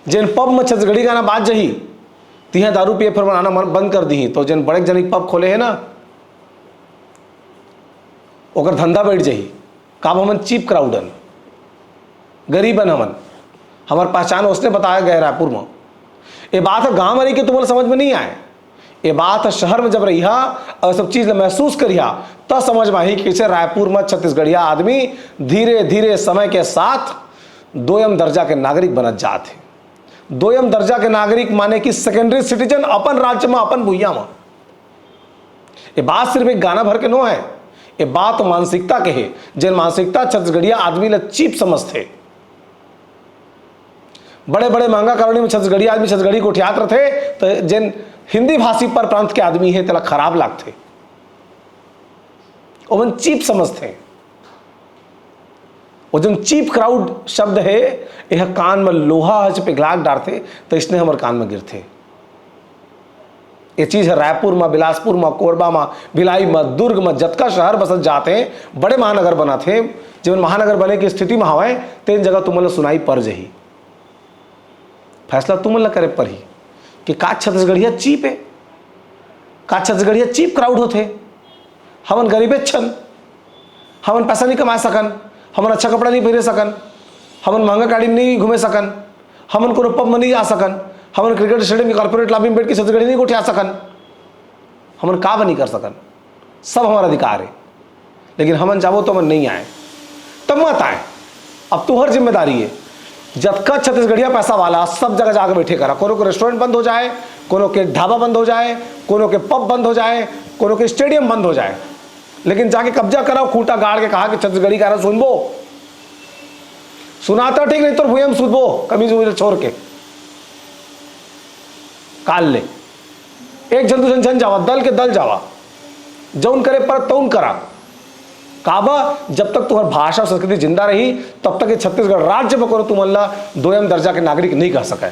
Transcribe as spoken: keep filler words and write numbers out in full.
जेन पब म छत्तीसगढ़ी गाना बाज जही, तिहां दारू पिए फेर बनाना मन बंद कर दिही। तो जेन बड़े जनिक पब खोले हे ना, ओकर धंधा बैठ जही। काब हमन चीप क्राउड हन, गरीब हन हमन। हमर पहचान ओसने बताया गए रायपुर म। ये बात ह गांव म रही के तुमन समझ में नहीं आए। ये बात ह शहर में जब रहिहा और सब चीज ल महसूस करिहा, तब समझ में आही कि कैसे रायपुर में छत्तीसगढ़िया आदमी धीरे धीरे समय के साथ दोयम दर्जा के नागरिक बनत जात हे। दोयम दर्जा के नागरिक माने कि सेकेंडरी सिटीजन, अपन राज्य में, अपन भुइया में। ये बात सिर्फ एक गाना भर के नो है, ये बात मानसिकता के है। जेन मानसिकता छत्तीसगढ़िया आदमी ला चीप समझथे। बड़े बड़े महंगा कॉलोनी में छत्तीसगढ़िया आदमी छत्तीसगढ़ी गोठियात रथे, तो जेन हिंदी भाषी पर प्रांत के आदमी है, तेला खराब लागथे, ओमन चीप समझथे। वो जोन चीप क्राउड शब्द है, यह कान में लोहा हच पिघला के डारथे, तो इसने हमर कान में गिरथे। ये चीज है रायपुर में, बिलासपुर में, कोरबा में, भिलाई में, दुर्ग में, जतका शहर बसत जाते हैं, बड़े महानगर बनाते हैं, जेमन महानगर बने की स्थिति में हवय, तेन जगह तुमन ला सुनाई पड़ जही। फैसला तुमन ला करे पड़ही कि का छत्तीसगढ़िया चीप है, का छत्तीसगढ़िया चीप क्राउड होथे। हमन गरीबेच छन, हमन पैसा नहीं कमा सकन, हमन अच्छा कपड़ा नहीं पहने सकन, हमन महंगा गाड़ी में नहीं घूमे सकन, हमन कोनो पब में नहीं जा सकन, हमन क्रिकेट स्टेडियम के कॉर्पोरेट लॉबी में बैठ के छत्तीसगढ़ी नहीं गोठिया सकन, हमन का नहीं कर सकन। सब हमारा अधिकार है, लेकिन हमन जाबो तो हमन नहीं आए, तब मत आए। अब तुहर जिम्मेदारी है, जतका छत्तीसगढ़िया पैसा वाला सब जगह जाके बैठे करा। कोनो के रेस्टोरेंट बंद हो जाए, कोनो के ढाबा बंद हो जाए, कोनो के पब बंद हो जाए, कोनो के स्टेडियम बंद हो जाए, लेकिन जाके कब्जा कराओ, खूंटा गाड़ के कहा कि छत्तीसगढ़ी गाना सुनबो। सुनाता ठीक नहीं तो भुइया में सुतबो, कमीज उमीज छोड़ के। काल ले एक झन दू झन झन जावा, दल के दल जावा, जौन करे पर तौन करा। काबर, जब तक तुम्हार भाषा संस्कृति जिंदा रही, तब तक ये छत्तीसगढ़ राज्य में कोनो तुमन ला दोयम दर्जा के नागरिक नहीं कह सके।